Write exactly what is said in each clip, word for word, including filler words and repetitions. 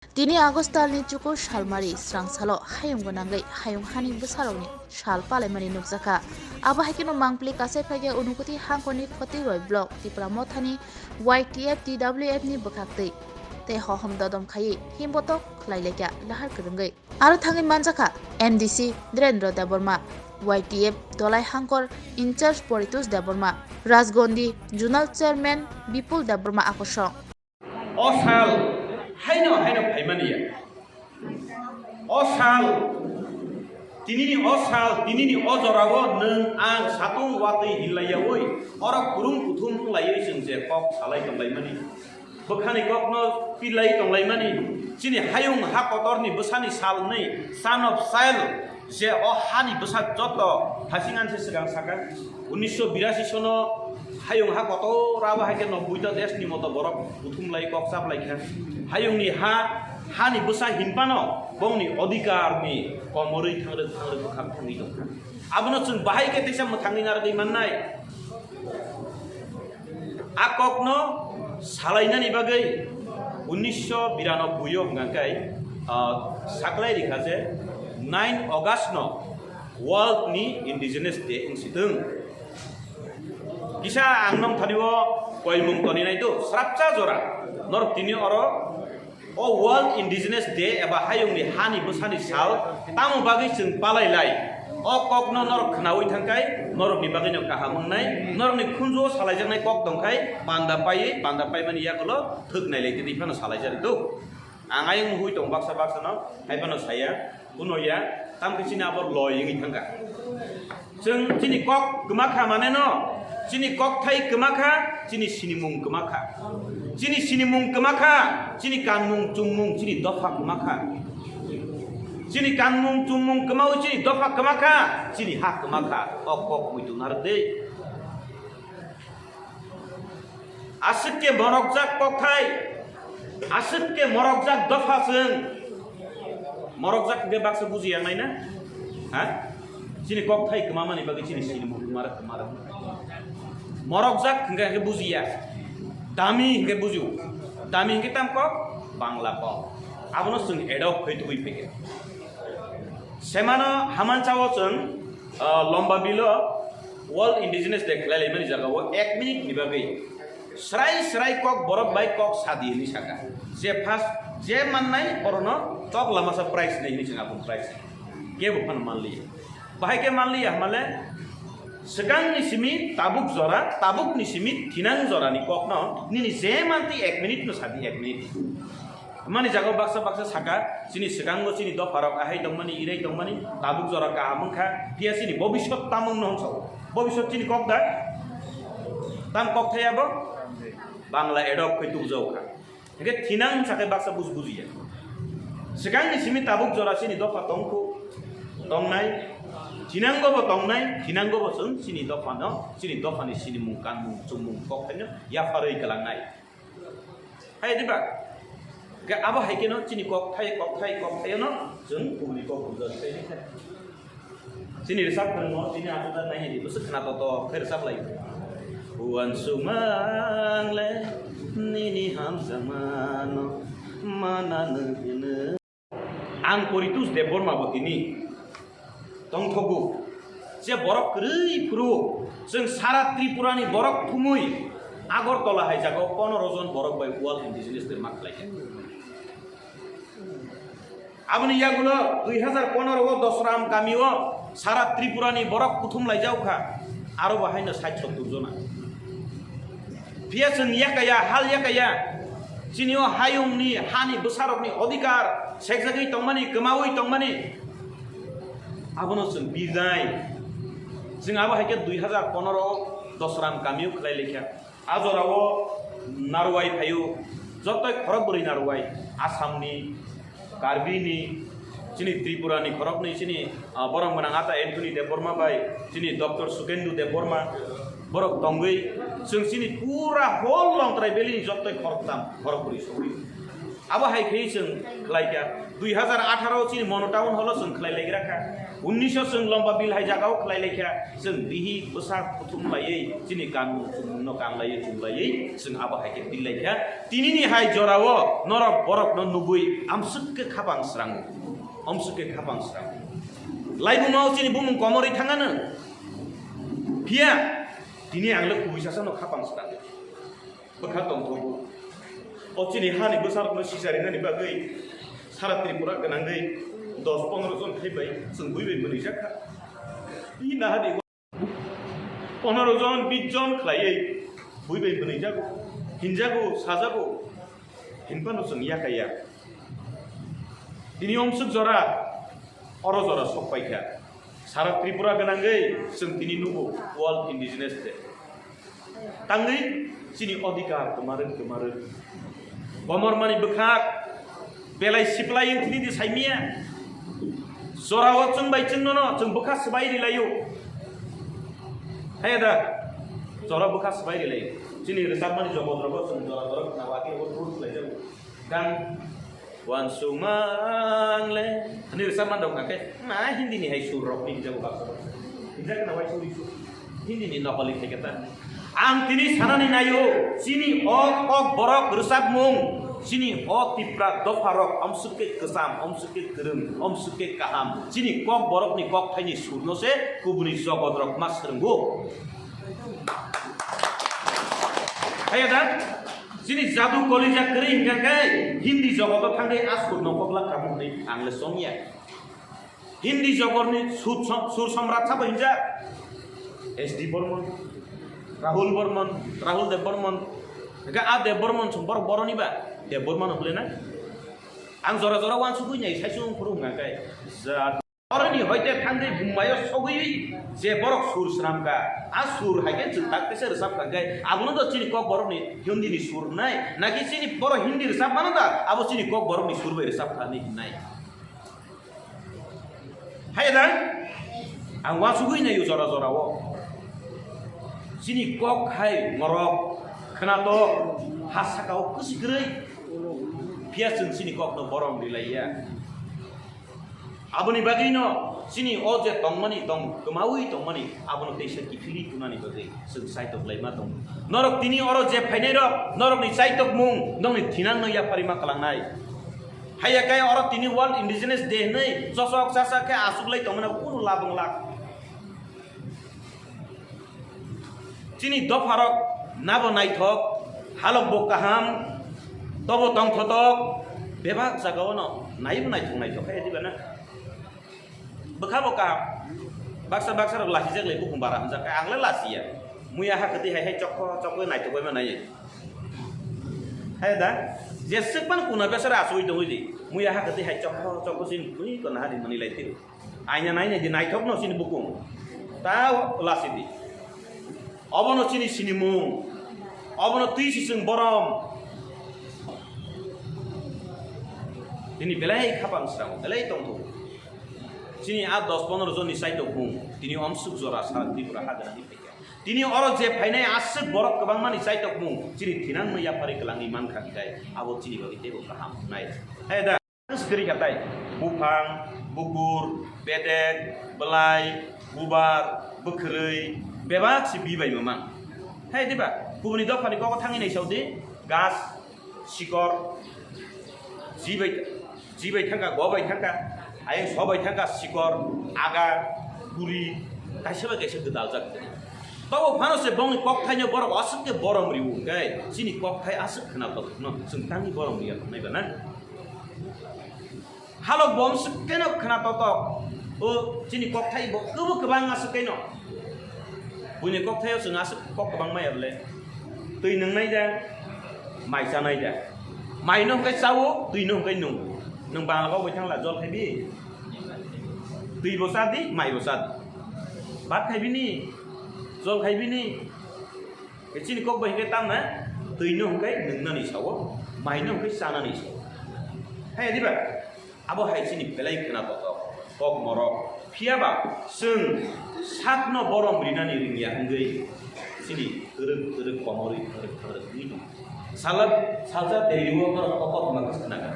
Tini August talni chukur salmari srangsalo hayung gwnangwi hayung hani bwsarokni sal palaimani nukjakha. Abo hai kheno mangpili kasai phaikhe Unukoti hangkorni Khotiroi block Tipra Mothani Y T F T W F ni bwkhaktwi tei hohom dodom khaiwi himbotok khlailaikha lahar kwrwngwi. Aro thangwi manjakha M D C Dhirendra Debbarma, Y T F Dolai Hangkor in-charge Poritos Debbarma, Rajgondi Zonal Chairman Bipul Debbarma akosong. O sal haino haino phaimani ya. O sal, tinini o sal, tinini o jorao nwng ang satung watwi hinlaiyaui oro kurung kuthum wnglaiwi chwng je kok salai tonglaimani. Bwkhani kokno pilai tonglaimani, chini hayung ha kotorni bwsani sal hwnwi, son of soil, je o hani bwsa joto thasing anse swkang saka, unisho birasi sono hayung ha kotor abo hai khe nobboi ta desni moto borok kuthum lai kok chap lai kha. Hayungni ha, hani bwsa hinphano bongni odhikarni komorwi thangrwk thangrwk bwkhak thangwi tongkha. Abono chwng bahai khe teisa mwthangwi narwgwi mannai. A kokno salainani bagwi unisho biranobboi o hwnkha khe, ah, saklai rikha je nine August no World ni Indigenous Day wng si thung. Kisa ang nong thani o koimung toni nai do, srapsa jora norok tini oro o World Indigenous Day eba hayungni hani bwsani sal tamo bagwi chwng palai lai? O kokno norok khnaui thangkhai norokni bagwino kaham wngnai, norokni khunjuo salaijaknai kok tongkhai panda paiwi, panda paimani yakulo thwk nailai tini phano salaijak do. Ang ayang hui tong baksa baksano, hai phano saya. Kuno ya, tam khe chini abo loi wngwi thangkha. Chwng chini kok kwma kha mane no, chini kokthai kwma kha, chini sinimung kwma kha. Chini sinimung kwma kha, chini kanmung chumung, chini dopha kwma kha. Chini kanmung chumung kwmawi chini dopha kwma kha, chini ha kwma kha. O kok muitu narwk de. Aswk khe morokjak kokthai, aswk khe morokjak dopha chwng. Morokjak hwnkhe baksa bujiya nai na? Ha? Chini kokthai kwmamani bagwi chini sinimung kwmara kwmara. Morokjak hwnkhe hwnkhe bujiya. Dami hwnkhe bujio. Dami hwnkhe tam kok? Bangla kok. Abono chwng adopt khai tubui phaikha. Semano hamanchao chwng, ah, lomba bilo World Indigenous Day khlai laimani jagao ek minute ni bagwi srai srai kok borok bai kok sadi hinwi saka. Je first, je mannai orono tok lamasa prize nai hinwi chwng aboni prize. Kebo phano manliya. Bahai khe manliya hwnmale swkangni simi tabuk jora, tabukni simi thinang jorani kokno nini je mantwi ek minute no sadi, ek minute. Mani jaga baksa baksa saka, chini swkango chini dopharok ahai tongmani, irai tongmani, tabuk jora kaham wngkha, phiya chini bobiswt tamo wngno hwnsa o? Bobiswt chini kok da? Tam kok thai abo? Bangla adopt khai tubujao kha. Hingke thinang hwnsa khe baksa buj bujiya. Swkangni simi tabuk jora chini dopha tongkhu, tongnai, thinango bo tongnai, thinango bo chwng chini dophano, chini dophani sinimung, kanmung, chumung, kok thaino yapharwi kwlangnai. Hai diba? Ga abo hai keno chini kok thai, kok thai, kok thai no chwng kubuni kok bujo thai thai. Chini rwchap phwrwngno chini ato da nai di bwswk khna to to khe rwchap lai. Buan sumang le nini hamjakmano mana nw hino. Ang Poritos Debbarma bo tini tongthogo, je borok kwrwi phuru chwng sara Tripura ni borok thumwi Agartala hai jaga o pondro jon borok bai World Indigenous Day ma khlai kha. Aboni yagulo dui hazar pondro o Dosram kami o sara Tripura ni borok kuthum lai jak kha, aro bo haino sait sottur jona. Phiya chwng yakaya, hal yakaya, chini o hayung ni, hani bwsarok ni odhikar sekjagwi tongmani, kwmawi tongmani, abono chwng birnai. Chwng abo hai khe dui hazar pondro o Dosram kami o khlai lai kha. A jora o narwai phaio, jotoi khorok bwrwi narwai, Assam ni, Karbi ni, chini Tripura ni khoroknwi chini, ah, borok gwnang ata Anthony Debbarma bai chini Doctor Sukendu Debbarma borok tongwi chwng chini pura whole Longtrai Valley ni jotoi khoroktham khorok bwrwi sogwi. Abo hai khe chwng khlai kha. Dui hazar atharo chini Mono Town Hall o chwng khlai lai gra kha. Unnish o chwng Lomba Bil hai jaga o khlai lai kha. Chwng bihi bwsa kuthum laiwi chini kanmung chumung no kanglaiwi chumlaiwi chwng abo hai khe bil lai kha. Tini ni hai jora o norok borok no nugwi amswk khe khapang srango. Amswk khe khapang srango. Laibuma o chini bumung komorwi thang ano. Phiya tini ang le kubui sasa no khapang srango. Bwkha tongthogo. O chini hani bwsarokno sisa rinani bagwi sara Tripura gwnangwi dos pondro jon thaibai chwng buibai bwnwijak kha. Ina hani pondro jon, bis jon khlaiwi buibai bwnwijago, hinjago, sajago, hinphano chwng yakaiya. Tini omswk jora, oro jora sok paikha. Sara Tripura gwnangwi chwng tini nugo World Indigenous Day. Tangwi chini odhikar kwmarwi kwmarwi. Komormani bwkhak belai siplai wng thini di saimiya. Jorao chwng bai chwng nono chwng bwkha swbai rilaio. Haya da? Jora bwkha swbai rilaio. Chini rwchapmani jogot rogo chwng jora jora khna wati rogo thur khlaijago. Gang wansukmang le. Ani rwchapmani rok hwnkhe, ma Hindi ni hai sur rok ni jago baksa baksa. Hindi na wai suri sur. Hindi ni nokoli khe keta. Ang tini sanani naio, chini o kok borok rwchapmung, chini o Tipra dopha rok amswk khe kwcham, amswk khe kwrwng, amswk khe kaham. Chini kok borok ni kok thaini sur no se kubuni jogot rok ma swrwngo. Haya da? Chini jadu kolija kwrwi hingkha khe Hindi jogoto thangwi a sur no kokla kamu hwnwi ang le songya. Hindi jogorni sur som-, sur somrat sabo hinjak S D Bormon, Rahul Bormon, Rahul Dev Bormon. Hingkhe a Dev Bormon song borok boroni ba? Dev Bormon hwle na? Ang jora jora wansugwi nai sai sung phuru hwnka khe. Ja. Oroni hoite thangwi bumbaio sogwi je borok sur swnamkha, a sur hai khe chwng tak teisa rwchapkha khe, abono do chini kok borokni Hindi ni sur wngnai, naki chini borok Hindi rwchap mano da, abo chini kok borokni sur bai rwchapkha hinwi hwnnai. Hai da? Ang wansugwi naio jora jora o. Chini kok hai morok khwnatok ha saka o kwswi kwrwi. Phiya chwng chini kokno borom rilaiya. Aboni bagwino chini o je tongmani, tong kwmawi tongmani, abono teisa kiphilwi tunani bagwi chwng chaitok laima tongo. Norok tini oro je phainai rok, norokni chaitokmung nokni thinangno yapharima kalangnai. Haiya khe oro tini World Indigenous Day hwnwi chosok chasak khe achuklai tongmani kunu lab wng lak. Chini dopharok nabo naithok, halok bo kaham, tobo tongthotok, bebak jagao no naibo naithok naithok khe diba na? Bwkha bo kaham. Baksa baksa rok lasijak le bukhung bara hamjak khe ang le lasiya. Muya ha kwtwi hai hai chokho chokho naithok bai ma nai. Hai da, jeswk phano kuna besara asugwi tongwi di. Muya ha kwtwi hai chokho chokho sin twi kona hari mani lai tiro. Aina naina di naithok no chini bukhung. Ta lasi di. Obono chini sinimung. Obono twi si chwng borom. Tini belai khapang srango, belai tongthogo. Chini a dos pondro jonni chaitokmung, tini omsuk jora sara Tripura ha gwnangwi phaikha. Tini oro je phainai aswk borok kwbangmani chaitokmung, chini thinangno yapharwi kwlangwi mankha hwnkhe, abo chini bagwi teibo kaham wngnai. Hai da, kwrwi kha tai, buphang, bukur, bedek, bwlai, bubar, bwkhwrwi, bebak se bibai mamang. Hai diba, kubuni dophani kogo thangwi naisao di, gas, sikor, jibai, jibai thangka, gobai thangka, ayang sobai thangka, sikor, aga, guri, kaisa bai kaisa gwdaljak. Tobo phano se bongni kokthaino borok aswk khe borom riwo hwnkhe, chini kokthai aswk khwnatok no chwng tangwi borom riya tongnai ba na? Halok bo omswk keno khwnatok tok. O chini kokthai bo kwbo kwbang aswk keno. Buini kokthaio chwng aswk kok kwbang maya bwle. Twi nwngnai da, mai chanai da. Mai no hwnkhe chao, twi no hwnkhe nung. Nwng bangla kok bai thangla jol khai bi. Twi bo cha di, mai bo cha di. Bat khai bini, jol khai bini. Chini kok bai hwnkhe tamna, twi no hwnkhe nwngnani sao, mai no hwnkhe chanani sao. Hai diba? Abo hai chini belai khwnatok kok morok. Phiya ba chwng sakno borom rinani rwngya hwngwi chini kwrwk kwrwk komorwi kwrwk kwrwk wngwi tongo. Sala, salsa Delhi o borok kok kok ma khwna kha.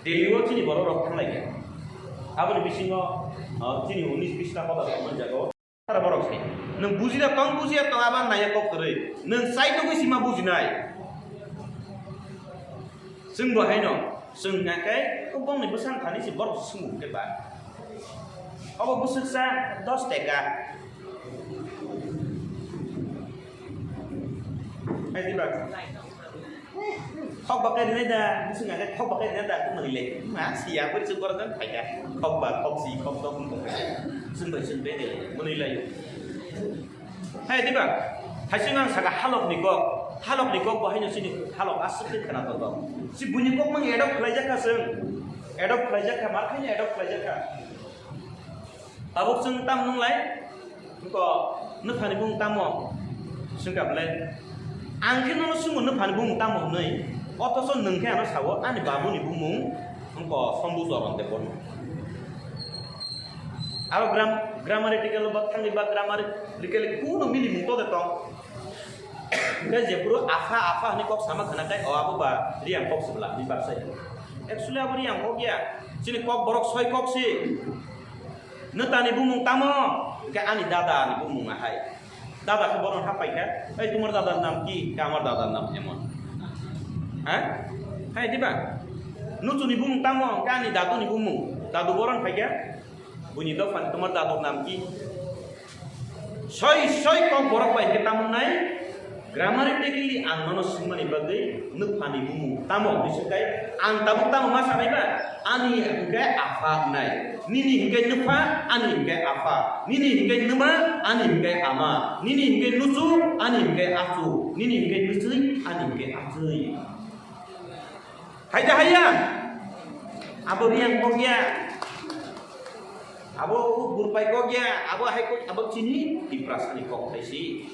Delhi o chini borok rok thang lai kha. Aboni bisingo, ah, chini unis bis ta kota rok man jago. Sara borok se. Nwng bujina tong, bujia tong, abo naya kok kwrwi. Nwng chai tongwi sima bujinai. Chwng bo haino, chwng hwnkha khe, o bongni bwsang thani se borok se swngo hwnkhe ba. Obo bwswksa dos teka. Hai diba? Khok bakai rinai da, bwswng hwnkha khe khok bakai rinai da, kung nang le. Ma siya bwrwi chwng borok jang phaikha. Khok ba, khok si, khok dok wng tongkha. Chwng bai chwng bede, mwnwi laio. Hai diba? Hai chwng ang saka halok ni kok. Halok ni kok bo haino chini halok aswk khe khwna tongo. Si buini kok mang adopt khlaijak kha chwng. Adopt khlaijak kha, ma khaino adopt khlaijak kha. Tabuk chwng tam nung lai? Wngko, nwphani bumung tamo? Swngkha belai. Ang khe nono swngo nwphani bumung tamo hwnwi. Othocho nwng khe ano sao ani babuni bumung wngko Sombu Choron Debbarma. Aro gram-, grammatical ba thangwi ba grammatical kuno milimung to de tong. Hwnkhe jephuru apha, apha hwnwi kok sama khwna khe, o abo ba Riyang kok se bwla, ni baksa. Actually abo Riyang kok ya. Chini kok borok soi kok se. Nwtani bumung tamo? Hwnkhe ani dada ni bumung ahai. Dada khe bono hapai kha, "Ei, tumar dadar nam ki?" Hwnkhe, "Amar dadar nam emon." Ha? Hai diba? Nuchuni bumung tamo? Hwnkhe ani dadu ni bumung. Dadu boron phai kha. Buini dophan, "Tumar dadar nam ki?" Soi soi kok borok bai hwnkhe tamo wngnai? Grammatically ang nono swngmani bagwi nwphani bumung tamo hwnwi swngkhe, ang tabuk tamo ma sanai ba? Ani hwnkhe apha wngnai. Nini hwnkhe nwpha, ani hwnkhe apha. Nini hwnkhe nwma, ani hwnkhe ama. Nini hwnkhe nuchu, ani hwnkhe achu. Nini hwnkhe nuchwi, ani hwnkhe achwi. Hai da haiya? Abo Riyang kok ya. Abo Gurpai kok ya. Abo hai kok, abo chini Tiprasani kok hai si.